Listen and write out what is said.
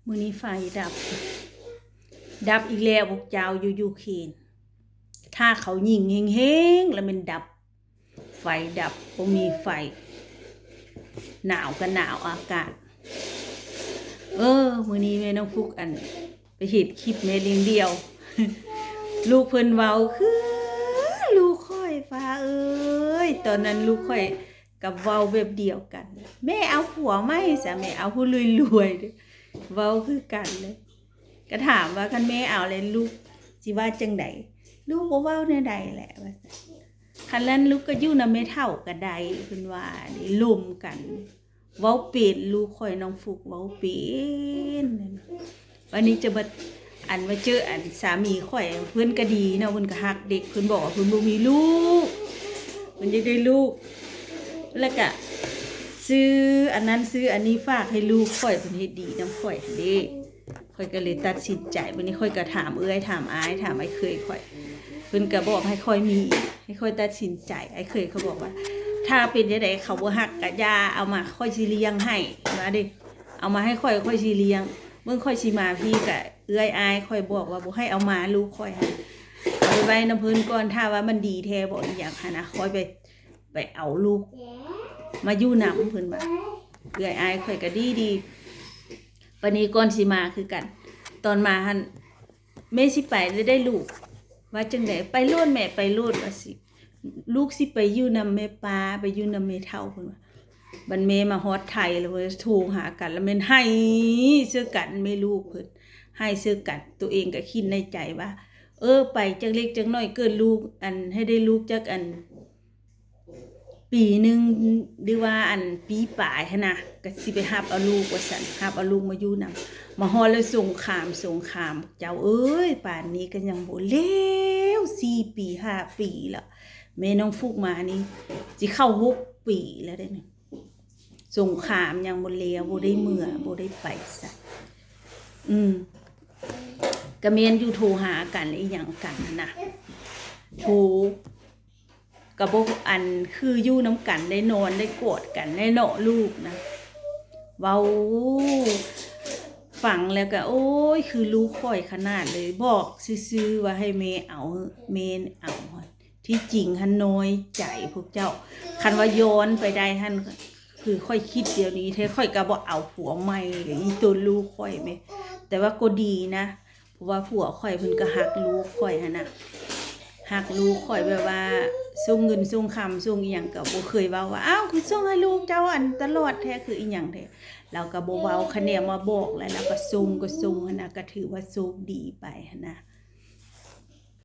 ມື້ນີ້ໄຟດັບ ດັບອີກແລ້ວພວກເຈົ້າ ຢູ່ຢູເຄນ ຖ້າເຂົາຍິງແຮງໆ ລະແມ່ນດັບ ໄຟດັບ ບໍ່ມີໄຟ ໜາວກະໜາວອາກາດ. ເອີ ມື້ນີ້ແມ່ນ້ອງຟຸກ ອັນ ໄປເຫັນຄລິບແມ່ລ້ຽງດ່ຽວ ລູກເພິ່ນເວົ້າຄືລູກຂ້ອຍ ປ້າເອີຍ. ຕອນນັ້ນລູກຂ້ອຍ ກັບເວົ້າແບບດຽວກັນ ແມ່ເອົາຜົວໃໝ່ຊະ ແມ່ເອົາຜູ້ລວຍໆ ເດີ້ ເວົ້າຄືກັນເລີຍ. ກະຖາມວ່າ ຄັນແມ່ເອົາແລ້ວລູກຊິວ່າຈັ່ງໃດ? ລູກບໍ່ເວົ້າແນວໃດແຫຼະ ວ່າຊັ້ນ. ຄັນນັ້ນລູກກະຢູ່ນຳແມ່ເຖົ້າກະໄດ້ ເພິ່ນວ່າເດ້ ລົມກັນ ເວົ້າເປັນ ລູກຂ້ອຍນ້ອງຟຸກເວົ້າເປັນ. ບາດນີ້ຈະມາ ອັນມາເຈີອັນສາມີຂ້ອຍ ເພິ່ນກະດີເນາະ ເພິ່ນກະຮັກເດັກ ເພິ່ນບອກວ່າເພິ່ນບໍ່ມີລູກ ເພິ່ນຢາກໄດ້ລູກ ລະກະຊື້ອັນນັ້ນຊື້ອັນນີ້ຝາກໃຫ້ລູກຂ້ອຍ ເພິ່ນເຮັດດີນຳຂ້ອຍຫັ້ນເດ້. ຂ້ອຍກະເລີຍຕັດສິນໃຈ ບາດນີ້ຂ້ອຍກະຖາມເອື້ອຍ ຖາມອ້າຍ ຖາມອ້າຍເຂີຍຂ້ອຍ ເພິ່ນກະບອກໃຫ້ຂ້ອຍມີ ໃຫ້ຂ້ອຍຕັດສິນໃຈ. ອ້າຍເຂີຍເຂົາບອກວ່າ ຖ້າເປັນຈັ່ງໃດເຂົາບໍ່ຮັກກະຢ່າເອົາມາ ຂ້ອຍຊິລ້ຽງໃຫ້ ວ່າເດ້ ເອົາມາໃຫ້ຂ້ອຍ ຂ້ອຍຊິລ້ຽງ. ເບິ່ງຂ້ອຍຊິມາພີ້ກະເອື້ອຍອ້າຍຂ້ອຍບອກວ່າບໍ່ໃຫ້ເອົາມາ ລູກຂ້ອຍຫັ້ນ ເອົາໄປໄວ້ນຳເພິ່ນກ່ອນ ຖ້າວ່າມັນດີແທ້ບໍ່ອີ່ຫຍັງຫັ້ນນະ ຄ່ອຍໄປ ໄປເອົາລູກມາຢູ່ນຳ ເພິ່ນວ່າ. ເອື້ອຍອ້າຍຂ້ອຍກະດີດີ. ບາດນີ້ກ່ອນຊິມາຄືກັນ ຕອນມາຫັ້ນ ແມ່ຊິໄປແລ້ວໄດ້ລູກ ວ່າຈັ່ງໃດ? ໄປໂລດແມ່ ໄປໂລດ ວ່າຊິ ລູກຊິໄປຢູ່ນຳແມ່ປ້າ ໄປຢູ່ນຳແມ່ເຖົ້າ ເພິ່ນວ່າ. ບັດແມ່ມາຮອດໄທແລ້ວ ໂທຫາກັນ ລະແມ່ນໄຫ້ເຊິ່ງກັນ ແມ່ລູກເພິ່ນ ໄຫ້ເຊິ່ງກັນ. ໂຕເອງກະຄິດໃນໃຈວ່າ ເອີ ໄປຈັກເລັກຈັກໜ້ອຍ ເກີດລູກ ອັນ ໃຫ້ໄດ້ລູກຈັກ ອັນ ປີໜຶ່ງ ຫຼືວ່າ ອັນ ປີປາຍຫັ້ນນະ ກະຊິໄປຮັບເອົາລູກ ວ່າຊັ້ນ ຮັບເອົາລູກມາຢູ່ນຳ. ມາຮອດແລ້ວສົງຄາມ ສົງຄາມ ເຈົ້າເອີຍ ປານນີ້ກະຍັງບໍ່ແລ້ວ ສີ່ປີ ຫ້າປີແລ້ວ. ແມ່ນ້ອງຟຸກມານີ້ຊິເຂົ້າຫົກປີແລ້ວເດ້ນີ້ ສົງຄາມຍັງບໍ່ແລ້ວ ບໍ່ໄດ້ເມືອ ບໍ່ໄດ້ໄປໃສ. ອືມ ກະແມ່ນຢູ່ ໂທຫາກັນອີ່ຫຍັງກັນຫັ້ນນະ ໂທ ກະບໍ່ ອັນ ຄືຢູ່ນຳກັນ ໄດ້ນອນ ໄດ້ກອດກັນ ໄດ້ເນາະ ລູກນະ. ເວົ້າ ຟັງແລ້ວກະ ໂອ້ຍ ຄືລູກຂ້ອຍຂະໜາດເລີຍ ບອກຊື່ໆວ່າໃຫ້ແມ່ເອົາ ແມ່ເອົາ. ທີ່ຈິງຫັ້ນນ້ອຍໃຈພວກເຈົ້າ ຄັນວ່າຍ້ອນໄປໄດ້ຫັ້ນ ຄືຂ້ອຍຄິດດຽວນີ້ແທ້ ຂ້ອຍກະບໍ່ເອົາຜົວໃໝ່ເລີຍ ອີ່ຕົນລູກຂ້ອຍແມ. ແຕ່ວ່າກໍດີນະ ເພາະວ່າຜົວຂ້ອຍເພິ່ນກະຮັກລູກຂ້ອຍຫັ້ນນະ ຮັກລູກຂ້ອຍແບບວ່າ ສົ່ງເງິນສົ່ງຄຳ ສົ່ງອີ່ຫຍັງ ກະບໍ່ເຄີຍເວົ້າວ່າ ອ້າວ ຄືສົ່ງໃຫ້ລູກເຈົ້າ ອັນ ຕະຫຼອດແທ້ ຄືອີ່ຫຍັງແທ້ ລາວກະບໍ່ເວົ້າ. ຄະແນນມາບອກແລ້ວ ລາວກະສົ່ງ ກະສົ່ງຫັ້ນນະ ກະຖືວ່າໂຊກດີໄປຫັ້ນນະ.